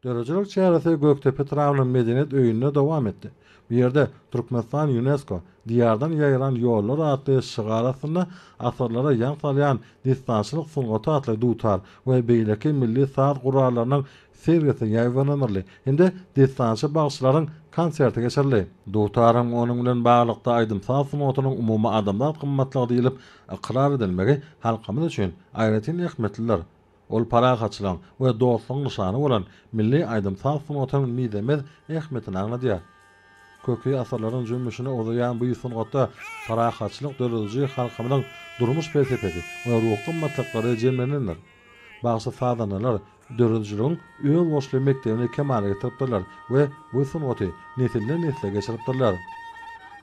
Döredijilik çäresi Gökdepe etrabynyň Medeniýet öýünde dowam etdi. Bu ýerde Türkmenistan Ýunesko, Diýardan ýaýran ýollar atly şygar astynda asyrlara ýaň salýan dessançylyk sungaty atly dutar we beýleki milli saz gurallarynyň sergisi ýaýbaňlandyryldy hem-de dessançy bagşylaryň konserti geçirildi. Dutaryň onuň bilen baglylykda aýdym-saz sungatynyň umumy adamzat gymmatlygy diýlip ykrar edilmegi halkymyz üçin aýratyn ähmiýetlidir. Ol parahatçylygyň we dostlugyň nyşany bolan milli aýdym-saz sungatynyň mizemez ähmiýetini aňladýar. Köki asyrlaryň jümmüşine uzaýan bu sungatda parahatçylyk dörediji halkymyzyň durmuş pelsepesi we ruhy gymmatlyklary jemlenendir. Bagşy-sazandalar döredijiligiň özboluşly mekdebini kemala getiripdirler we bu sungaty nesilden-nesle geçiripdirler.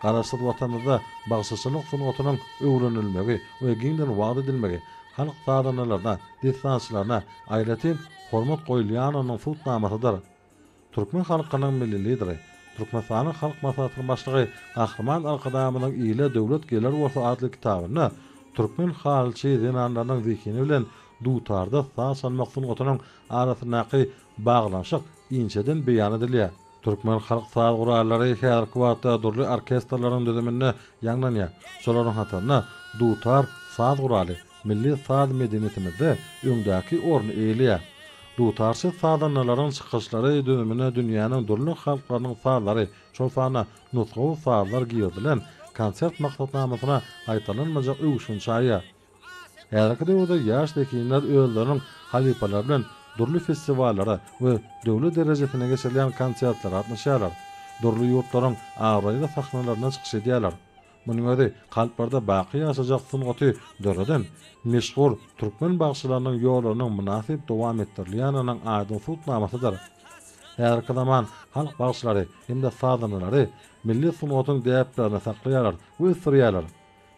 Garaşsyz Watanymyzda bagşyçylyk sungatynyň öwrenilmegi we giňden wagyz edilmegi halk sazandalaryna, dessançylaryna aýratyn hormat goýulýanynyň subutnamasydyr. Türkmen halkynyň Milli Lideri, Türkmenistanyň Halk Maslahatynyň Başlygy Gahryman Arkadagymyzyň Ile döwlet geler bolsa atly kitabynda türkmen halyçy zenanlarynyň zehini bilen dutarda saz çalmak sungatynyň arasyndaky baglanyşyk inçeden beýan edilýär. Türkmen halk saz gurallary häzirki wagtda dürli orkestrleriň düzüminde ýaňlanýar. Şolaryň hatarynda dutar saz guraly milli saz medeniýetimizde öňdäki orny eýeleýär. Dutarçy sazandalaryň çykyşlary düzümine dünýäniň dürli halklarynyň sazlary, şol sanda nusgawy sazlar girizilen konsert maksatnamasyna gaýtalanmajak öwüşgin çaýýar. Häzirki döwürde ýaş zehinler özleriniň halypalary bilen dürli festiwallara we döwlet derejesinde geçirilýän konsertlere gatnaşýarlar, dürli ýurtlaryň abraýly sahnalarynda çykyş edýärler. Munuň özi kalplarda baky ýaşajak sungaty döreden meşhur türkmen bagşylarynyň ýolunyň mynasyp dowam etdirilýändiginiň aýdyň subutnamasydyr. Häzirki zaman halk bagşylary hem-de sazandalary milli sungatyň däplerini saklaýarlar we ösdürýärler.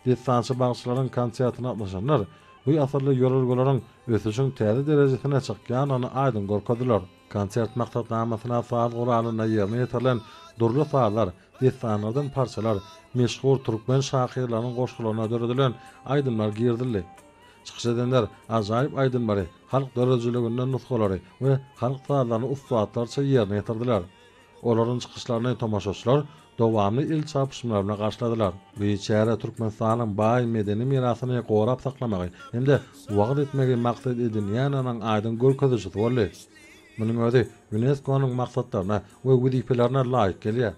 Dessançy bagşylaryň konsertine gatnaşanlar bu asyrly ýörelgeleriň ösüşiň täze derejesine çykýandygyny aýdyň görkezdiler. Konsert maksatnamasyna saz guralynda ýerine ýetirilen dürli sazlar, dessanlardan parçalar, meşhur türkmen şahyrlarynyň goşgularyna döredilen aýdymlar girizildi. Çykyş edenler ajaýyp aýdymlary, halk döredijiliginden nusgalary we halk sazlaryny ussatlarça ýerine ýetirdiler. Olaryň çykyşlaryny tomaşaçylar dowamly el çarpyşmalar bilen garşyladylar. Bu çäre Türkmenistanyň baý medeni mirasyny gorap saklamagy hem-de wagyz etmegi maksat edinýändiginiň aýdyň görkezijisi boldy. Munuň özi ÝUNESKO-nyň maksatlaryna we wezipelerine laýyk gelýär.